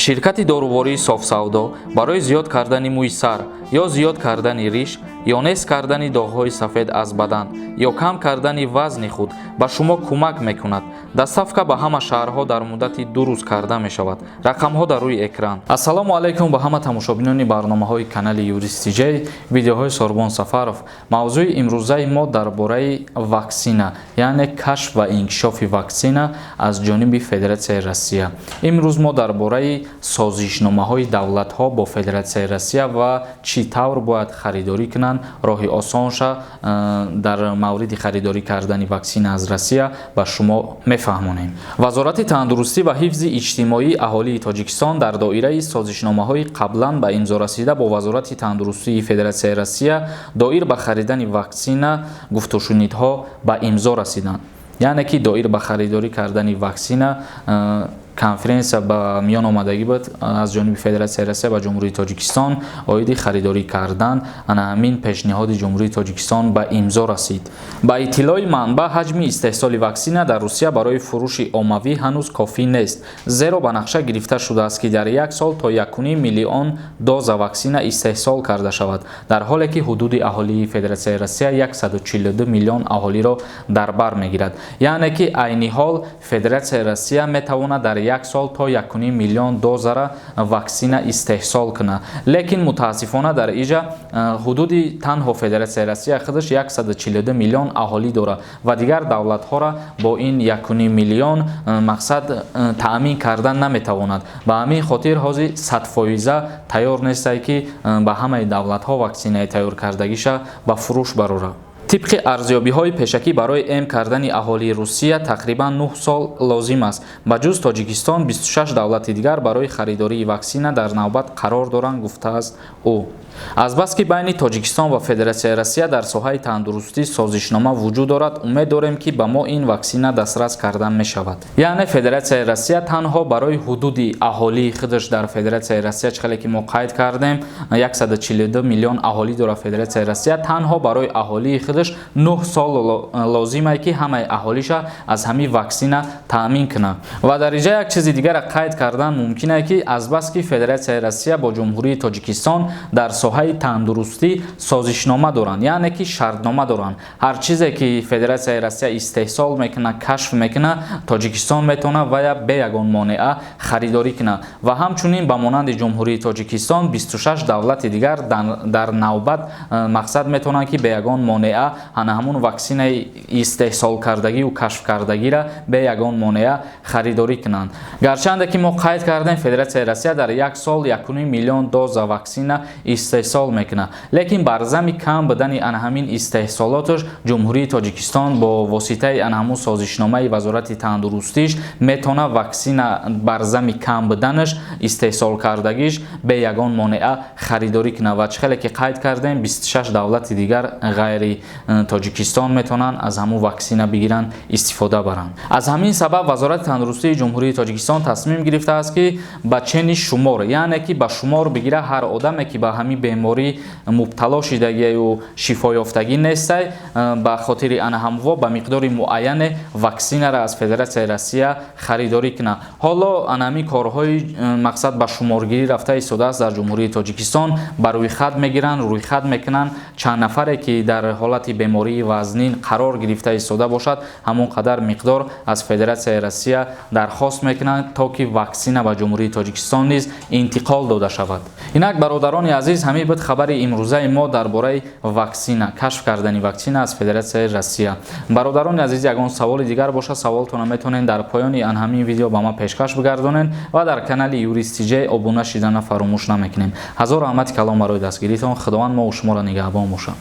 Ширкати дорувории «Софсавдо» барои зиёд кардани мӯи сар ё зиёд кардани риш ё нест кардани доғҳои сафед аз бадан ё кам кардани вазни худ ба шумо кӯмак мекунад. Доставка ба ҳама шаҳрҳо дар муддати 2 рӯз карда мешавад. Рақамҳо дар рӯи экран. Ассалому алайкум ба ҳама тамошобинони барномаҳои канали Юрист Тиҷай, видеоҳои Сорбон Сафаров. Мавзӯи имрӯзаи мо дар бораи ваксина, яъне кашф ва инкишофи ваксина аз ҷониби Федератсияи Россия. Имрӯз мо дар бораи созишномаҳои давлатҳо бо Федератсияи Россия ва чӣ тавр бояд харидорӣ кунанд, роҳи осонша дар мавриди харидорӣ кардани ваксина аз Россия ба шумо мефаҳмонем. Вазорати тандурустӣ ва ҳифзи иҷтимоии аҳолии Тоҷикистон дар доираи созишномаҳои қаблан ба имзо расида бо Вазорати тандурустии Федератсияи Россия доир ба харидани ваксина гуфтушунидҳо ба имзо расиданд. Яъне ки доир ба харидорӣ кардани ваксина конференсия ба миён омадагӣ буд аз ҷониби Федератсияи Россия ба Ҷумҳурии Тоҷикистон оиди харидорӣ кардан. Ана ҳамин пешниҳоди Ҷумҳурии Тоҷикистон ба имзо расид. Ба иттилои манбаъ, ҳаҷми истеҳсоли ваксина дар Русия барои фурӯши оммавӣ ҳанӯз кофӣ нест, зеро ба нақша гирифта шудааст, ки дар як сол то 1,5 миллион доза ваксина истеҳсол карда шавад, дар ҳоле ки ҳудуди аҳолии Федератсияи Россия 142 миллион аҳолиро дар бар мегирад. Яъне ки айни ҳол Федератсияи Россия метавонад дар як сол то 1,5 миллион дозара ваксина истеҳсол кунад, лекин мутаассифона дар иҷа ҳудуди танҳо Федератсияи Россия худаш 142 миллион аҳолӣ дорад ва дигар давлатҳоро бо ин 1,5 миллион мақсад таъмин кардан наметавонад. Ба ҳамин хотир ҳозир 100% тайёр нестае, ки ба ҳамаи давлатҳо ваксинаи тайёркардагиша ба фурӯш барорад. Тибқи арзёбиҳои пешакӣ, барои эм кардани аҳолии Русия тақрибан 9 сол лозим аст. Ба ҷуз Тоҷикистон, 26 давлати дигар барои харидории ваксина дар навбат қарор доранд, гуфтааст ӯ. Азбаски байни Тоҷикистон ва Федератсияи Россия дар соҳаи тандурустӣ созишнома вуҷуд дорад, умед дорем, ки ба мо ин ваксина дастрас кардан мешавад. Яъне Федератсияи Россия танҳо барои ҳудуди аҳолии худаш дар Федератсияи Россия, чӣ хеле ки мо қайд кардем, 142 миллион аҳолӣ дорад Федератсияи Россия, танҳо барои аҳолии худаш 9 сол лозимае, ки ҳамаи аҳолиша аз ҳамин ваксина таъмин кунад. Ва дар инҷа як чизи дигарро қайд кардан мумкин е, ки азбаски Федератсияи Россия бо Ҷумҳурии Тоҷикистон дар соҳаи тандурустӣ созишнома доранд, яъне ки шартнома доранд, ҳар чизе ки Федератсияи Россия истеҳсол мекунад, кашф мекунад, Тоҷикистон метавонад вая бе ягон монеа харидорӣ кунад. Ва ҳамчунин ба монанди Ҷумҳурии Тоҷикистон 26 давлати дигар дар навбат мақсад метавонанд, ки бе ягон монеа ана ҳамун ваксинаи истеҳсолкардагию кашфкардагира бе ягон монеа харидорӣ кунанд. Гарчанде ки мо қайд кардем, Федератсияи Россия дар як сол 1,5 миллион доза ваксина истеҳсол мекунад, лекин бар зами кам будани ана ҳамин истеҳсолоташ Ҷумҳурии Тоҷикистон бо воситаи ана ҳамун созишномаи Вазорати тандурустиш метавонад ваксина бар зами кам буданаш, истеҳсолкардагиш, бе ягон монеа харидорӣ кунад. Ва чӣ хеле ки қайд кардем, 26 давлати дигар ғайри Тоҷикистон метавонанд аз ҳамун ваксина бигиранд, истифода баранд. Аз ҳамин сабаб Вазорати тандурустии Ҷумҳурии Тоҷикистон тасмим гирифтааст, ки ба чени шумор, яъне ки ба шумор бигира ҳар одаме, ки ба ҳамин беморӣ мубтало шидагию шифоёфтагӣ нестай, ба хотири ана ҳамво ба миқдори муайяне ваксинара аз Федератсияи Россия харидорӣ кунад. Ҳоло ана ҳамин корҳои мақсад ба шуморгирӣ рафта истодааст дар Ҷумҳурии Тоҷикистон. Ба рӯйхат мегиранд, рӯйхат мекунанд, чанд нафаре ки дар ҳолати бемории вазнин қарор гирифта истода бошад, ҳамон қадар миқдор аз Федератсияи Россия дархост мекунанд, то ки ваксина ба Ҷумҳурии Тоҷикистон низ интиқол дода шавад. Инак, бародарони азиз, ҳамин буд хабари имрӯзаи мо дар бораи ваксина, кашф кардани ваксина аз Федератсияи Россия. Бародарони азиз, ягон саволи дигар бошад, саволтонро метавонед дар поёни ан ҳамин видео ба ман пешкаш бигардонед ва дар канали Юрист Тиҷей обуна шидана фаромӯш намекунем. Ҳазор раҳмати калом барои дастгиритон. Худованд мову шуморо нигаҳбон бошад.